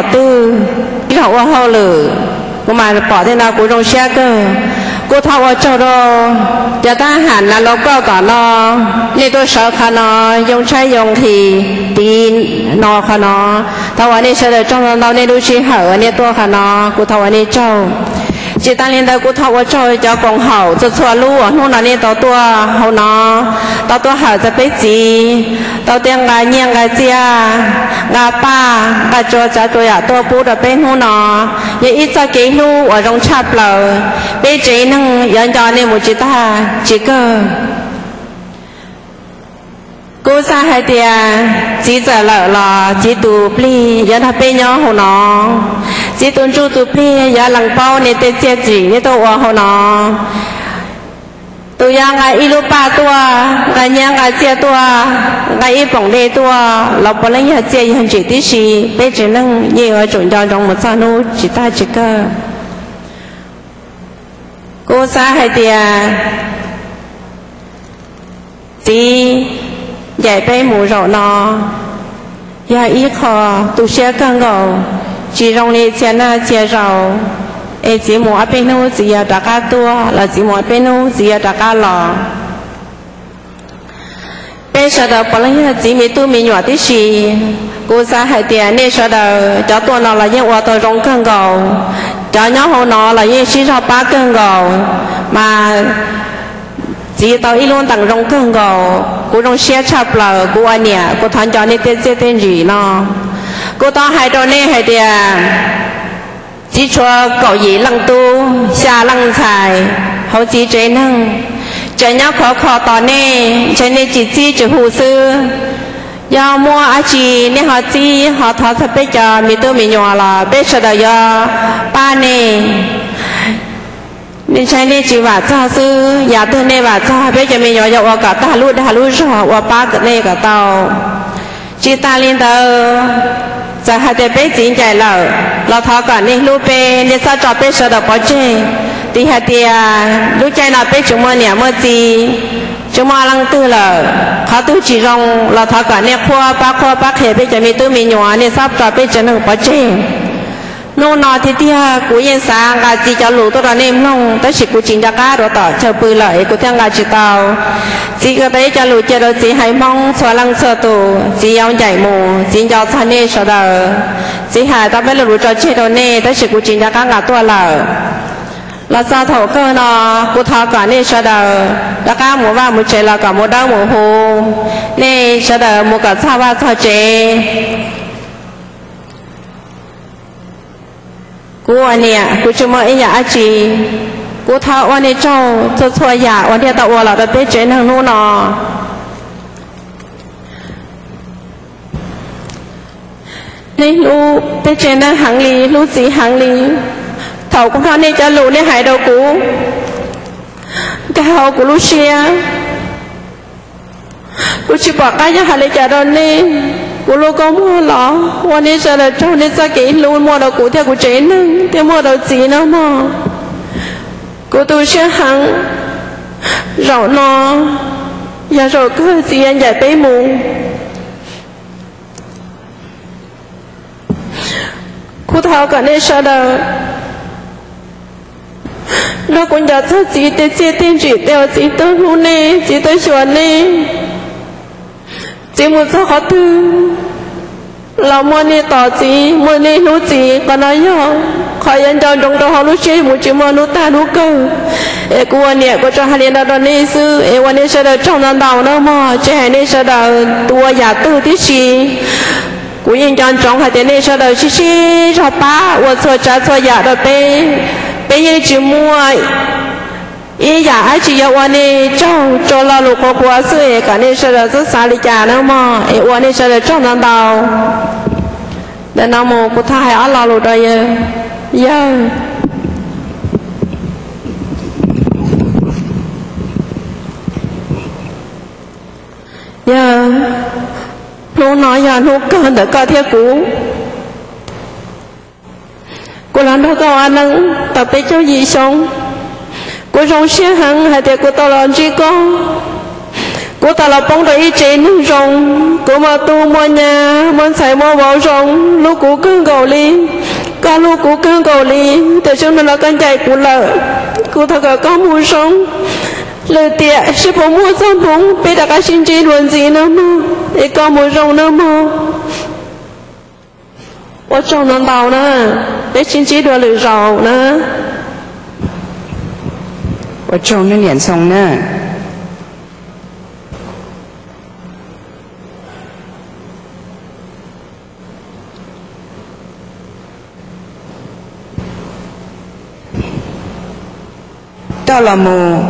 qhov twg, ib zaug ua hauj lwm, kuv mas pom tej no kuv zoo siab kawg. Kuv thov ua tsaug rau cov thab ham Nalokauj tom no, nej tuaj sawv qhov no, yoo tshaib yoo nqhis tiv no qhov no. Thov ua nej sawv daws tsaug ntau ntau nej lub sij hawm uas nej tuaj qhov no, kuv thov ua nej tsaug. Tsis tas li ntawd kuv thov ua tsaug cov koom haum txhua txhua lub uas hnub no nej tau tuaj hauv no, tau tuaj hawm txog peb txiv, tau tej nqa nyiaj nqa txiaj, nqa paj nqa tsua tsav tsuas yam tuaj pub rau peb hnub no. Yog ib txoj kev hlub uas zoo tshaj plaws, peb tsev neeg yuav nco nej mus tsis tag tsis kawg. Kuv xav hais tias txiv txawm lawm los txiv tus plig yuav nrog peb nyob hauv no. Txiv tus ntsuj tus plig yuav lees paub nej tej txiaj txim nej tuaj ua hauv no. Tus yuav nqa ib lub paj tuaj, nqa nyiaj nqa txiaj tuaj, nqa ib poom dej tuaj los puav leej yog txiaj yog ntsim tib si, peb tsev neeg yeej yuav tsum nco ntsoov mus txog hnub tsis tag tsis kawg. Kuv xav hais tias txiv ncaim peb mus zaum no yog ib qho tu siab kawg nkaus, tsis zoo li txhia nag txhia zaus, es txiv mus ob peb hnub txiv yuav rov qab tuaj los txiv mus ob peb hnub txiv yuav rov qab los. Peb sawv daws puav leej yog txiv me tub me nyuam tib si. Kuv xav hais tias nej sawv daws cov tuaj no los yeej ua tau zoo kawg nkaus, cov nyob hauv no los yeej sib zog pab kawg nkaus, mas txiv tau ib lub ntees zoo kawg nkaus. Kuv zoo siab tshaj plaws, kuv ua niam kuv thov nco nej tej txiaj tej ntsim no. Kuv thov hais rau nej hais tias txiv tshuav kaum yim leej tub xya leej ntxhais hauv txiv tsev neeg, tseem nyob khov kho tos nej, ntshe nej tsis txib tsis hu xwb. Yog muaj dab tsi nej ho txib ho thov txog peb cov me tub me nyuam los peb sawv daws yuav pab nej. Nej ntshai nej tsis vam txog xwb, yam twg nej vam txog peb cov me nyuam yuav ua kom tag lub dag lub zog ua pab nej kom tau. Tsis tas li ntawd, txawm hais tias peb txiv ncaim lawm los thov kom nej hlub peb, nej txhob tso peb sawv daws pov tseg. Tsis hais tias lub caij no peb tsis muaj niam muaj txiv, tsis muaj leej twg lawm, qhov twg tsis zoo los thov kom nej qhuab pab qhuab pab qhia peb cov me tub me nyuam, nej txhob tso peb tsev neeg pov tseg. Hnub no tiag tiag kuv yeej xav nqa txiv cov lus tuaj rau nej mloog, tab sis kuv tsis nco qab rau tom chaw pw lawm es kuv thiaj nqa tsis tau. Txiv ko tau ib co lus cia rau txiv haiv Hmoob txhua leej txhua tus, txiv yuav ncaim mus, txiv nco txog nej sawv daws. Txiv hais tau peb lo lus tso tseg rau nej, tab sis kuv tsis nco qab nqa tuaj lawm. Los txog thaum kawg no, kuv thov kom nej sawv daws rov qab mus vaj mus tsev los kom mus dawb mus huv, nej sawv daws mus kom txog vaj txog tsev. Kuv ua niam kuv tsis muaj ib yam dab tsi, kuv thov ua nej tsaug txhua txhua yam uas nej tau ua los rau peb tsev neeg hnub no. Nej hlub peb tsev neeg heev li, hlub txiv heev li. Thaum kuv hnov nej cov lus nej hais rau kuv, nkag hauv kuv lub siab. Kuv tsis pom qab yuav hais li cas rau nej. Kuv lub kua muag los ua nej sawv daws tsaug, nej txoj kev hlub muaj rau kuv thiab kuv tsev neeg thiab muaj rau txiv no mog. Kuv tu siab heev. Zaum no yog zaum kawg txiv yuav ncaim peb mus. Kuv thov kom nej sawv daws nrog kuv nco txog txiv tej txiaj tej ntsim tej uas txiv tau hlub nej, txiv tau xyuas nej. Txiv mus txog qhov twg los muaj nej tos txiv, muaj nej hlub txiv, qhov no yog qhov yuav nco ntsoov rau hauv lub siab mus tsis muaj hnub tag hnub kawg. Es kuv ua niam kuv tsuas hais li no rau nej xwb, es ua nej sawv daws tsaug ntau ntau na mog, tsis hais nej sawv daws tus ua yam twg tib si. Kuv yeej nco ntsoov hais tias nej sawv daws sib sib zog pab ua txhua tsav txhua yam rau peb. Peb yeej tsis muaj ib yam dab tsi yuav ua nej tsaug, tsuas lo lus qhuav qhuav xwb es kom nej sawv daws txhob xav li cas na mog, es ua nej sawv daws tsaug ntau ntau. Ntawm no mus kuv thov hais ob lo lus rau yawg. Yawg, yawg, hnub no yog hnub kawg ntawm koj thiab kuv. Kuv los nrog koj ua neej tau peb caug yim xyoo, kuv zoo siab heev hais tias kuv tau los ntsib koj. Kuv tau los poob rau ib tsev neeg zoo, kuv muaj tub muaj nyab, muaj ntxhais muaj vauv zoo, hlub kuv kawg nkaus li. Koj hlub kuv kawg nkaus li, tiam sis no los koj ncaim kuv lawm. Kuv thov kom koj mus zoo. Lwm tiam seb puas muaj txoj hmoov peb rov qab sib ntsib dua ntxiv nawb mog, es koj mus zoo nawb mog. Ua tsaug ntau ntau na, peb sib ntsib dua lwm zaus na. Ua tsaug niam Ntxhoo na. Tau los mus,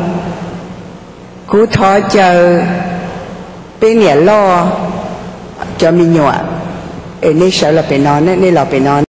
kuv thov caw peb niam loj cov me nyuam, es nej sawv los pem no, nej los pem no.